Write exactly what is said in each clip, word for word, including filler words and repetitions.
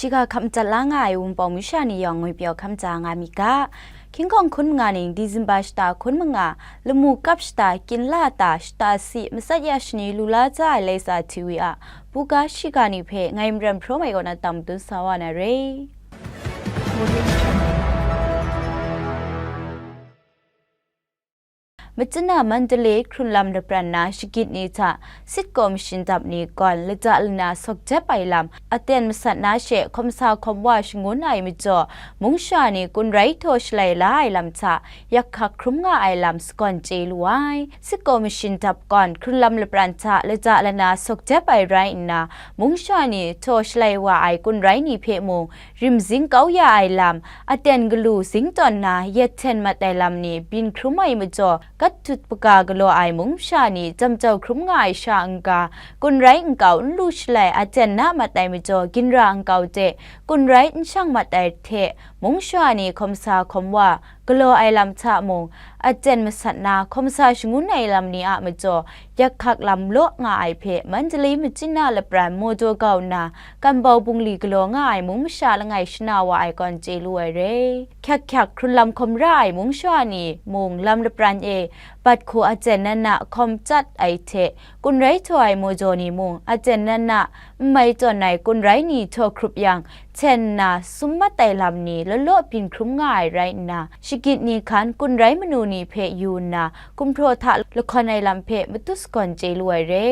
Shiga hkam madat la nga ai Wunpawng masha ni yawng ngwi pyaw hkam ja nga mi ga. Hkying hkawng hkun manga ning Disemba shata hkun manga, lamu kap shata, kyin la ta, shata si, matsat ya shani lu la ja ai Laisa T V a buga shiga ni hpe ngai Maram Hpraw Mai kaw na tam dun sa wa na re. Machina Mandalay hkrunlam lapran na shagit ni hta Sit Kaw Mashin Dap ni gawn lata lana sawk jep ai lam aten masat na she hkawm sa hkawm wa shangun ai majaw, mungsha ni kun rai htaw shalai la ai lam hta yak hkak hkrum nga ai lam sagawn chye lu ai. Sit Kaw Mashin Dap gawn hkrunlam lapran hta lata lana sawk jep ai rai nna, mungsha ni htaw shalai wa ai kun rai ni hpe mung, rimzing kau ya ai lam, aten galu zing tawn na yet hten mat ai lam ni byin hkrum ai majaw, kat tut hpaga galaw ai mungsha ni jamjau hkrum nga ai sha n-ga, kun rai nkau n lu shalai aten na mat ai majaw, ginra nkau hte kun rai n shang mat ai hte, mungsha ni hkawm sa hkawm wa, galaw ai lam hta mung, aten masat na hkawm sa shangun ai lam ni a majaw, yak hkak lam law nga ai hpe, Mandalay Machina lapran Mawdaw kau nna, Kambau bungli galaw nga ai mung masha langai shana wa ai gawn chye lu ai re. Hkyak hkyak hkrunlam hkawm ra ai mungsha ni mung lam lapran e bat hku aten nana hkawm chyat ai hte, kun rai htaw ai Mawdaw ni mung aten nana n mai tawn ai kun rai ni htaw hkrup yang, hten nna sum mat ai lam ni law law byin hkrum nga ai rai nna, shagit ni hkan kun rai manu ni hpe yu nna, gumhpraw hta lahkawn ai lam hpe matut sagawn chye lu ai re.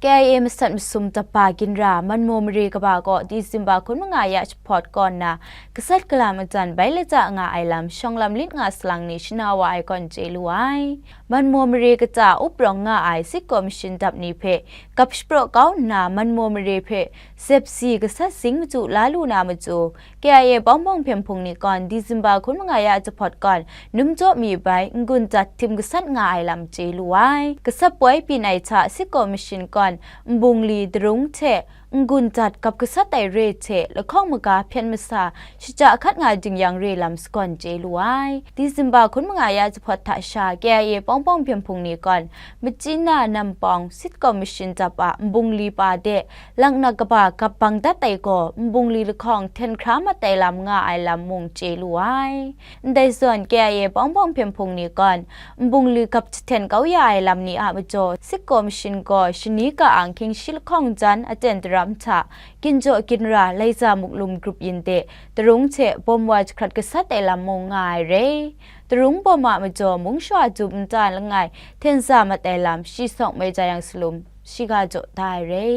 K I A masat masum dapa ginra Manmaw mare kaba kaw Disemba hkun manga ya jahpawt kaw nna, gasat gala majan bai lata nga ai lam shawng lam lit nga salang ni shana wa ai gawn chye lu ai. Manmaw mare kata up rawng nga ai Sit Kaw Mashin Dap ni hpe gap shapraw kau nna, Manmaw mare hpe zep si gasat zing matu la lu na matu, K I A Pawng Pawng Hpyen Hpung ni gawn Disemba hkun manga ya jahpawt gawn, num jaw mi bai n-gun dat htim gasat nga ai lam chye lu ai. Gasat poi byin ai hta Sit Kaw Mashin gawn nbungli darung hte n-gun dat gap gasat ai re hte lahkawng maga hpyen masa shaja hkat nga ding yang re lam sagawn chye lu ai. Disemba hkun manga ya jahpawt hta sha K I A Pawng Pawng Hpyen Hpung ni gawn Machina Nampawng Sit Kaw Mashin Dap a nbungli pa de, laknak kaba gap bang dat ai gaw, nbungli lahkawng hten hkra mat ai lam nga ai lam mung chye lu ai. Ndai zawn K I A Pawng Pawng Hpyen Hpung ni gawn, nbungli gap jahten kau ya ai lam ni a majaw, Sit Kaw Mashin gaw shani ka ang hkying shi lahkawng jan aten daram hta, ginjaw ginra Laiza Muklum grup yin de, darung hte bawm wa jahkrat gasat ai lam mung nga ai re. Darung bawm a majaw, mungsha dum nta langai hten za mat ai lam, shi sawng mai ja yang salum, shiga jaw da ai re.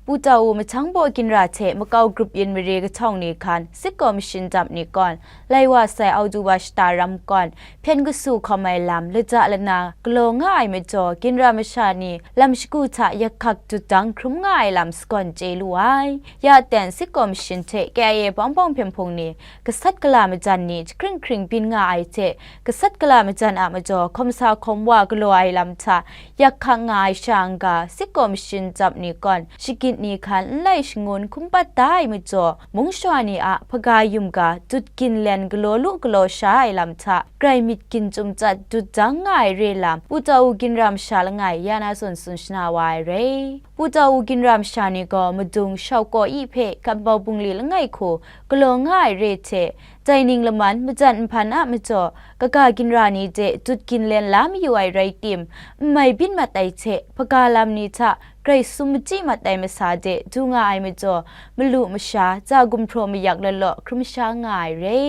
Pu Tau Mahchang Baw ginra hte makau grup yin mare kahtawng ni hkan, Sit Kaw Mashin Dap ni gawn, lai wa sai Oktoba shata ram gawn, hpyen kasu hkawm ai lam, lata lana galaw nga ai majaw, ginra masha ni lam shagu hta yak hkak dut dang hkrum nga ai lam sagawn chye lu ai. Ya ten Sit Kaw Mashin hte K I A Pawng Pawng Hpyen Hpung ni, gasat gala majan ni jahkring hkring byin nga ai hte, gasat gala majan a majaw hkawm sa hkawm wa galaw ai lam hta yak hkak nga ai sha n-ga, Sit Kaw Mashin Dap ni gawn shagit ni hkan n lai shangun hkum pat da ai majaw, mungsha ni a hpaga yum ga dut ginlen galaw lu galaw sha ai lam hta, grai myit ginchum chyat dut dang nga ai re lam, Pu Tau ginra masha langai ya na zawn tsun shana wa ai re. Pu Tau ginra masha ni gaw madung shau kaw i hpe Kambau bungli langai hku galaw nga ai re hte, dai ning laman majan nhpan a majaw, kaga ginra ni de dut ginlen la mayu ai rai tim, n mai byin mat ai hte, hpaga lam ni hta grai sum machyi mat ai masa de du nga ai majaw, malu masha, ja gumhpraw mayak lawlaw hkrum sha nga ai re.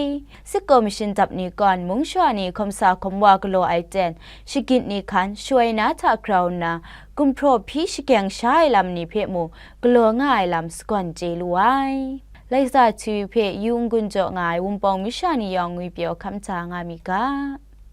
Sit Kaw Mashin Dap ni gawn mungsha ni hkawm sa hkawm wa galaw ai ten, shagit ni hkan shawai na hta grau nna, gumhpraw hpyi shakeng sha ai lam ni hpe mung galaw nga ai lam sagawn chye lu ai. Laiza T V hpe yu n-gun jaw nga ai Wunpawng masha ni yawng ngwi pyaw hkam hta nga mi ga.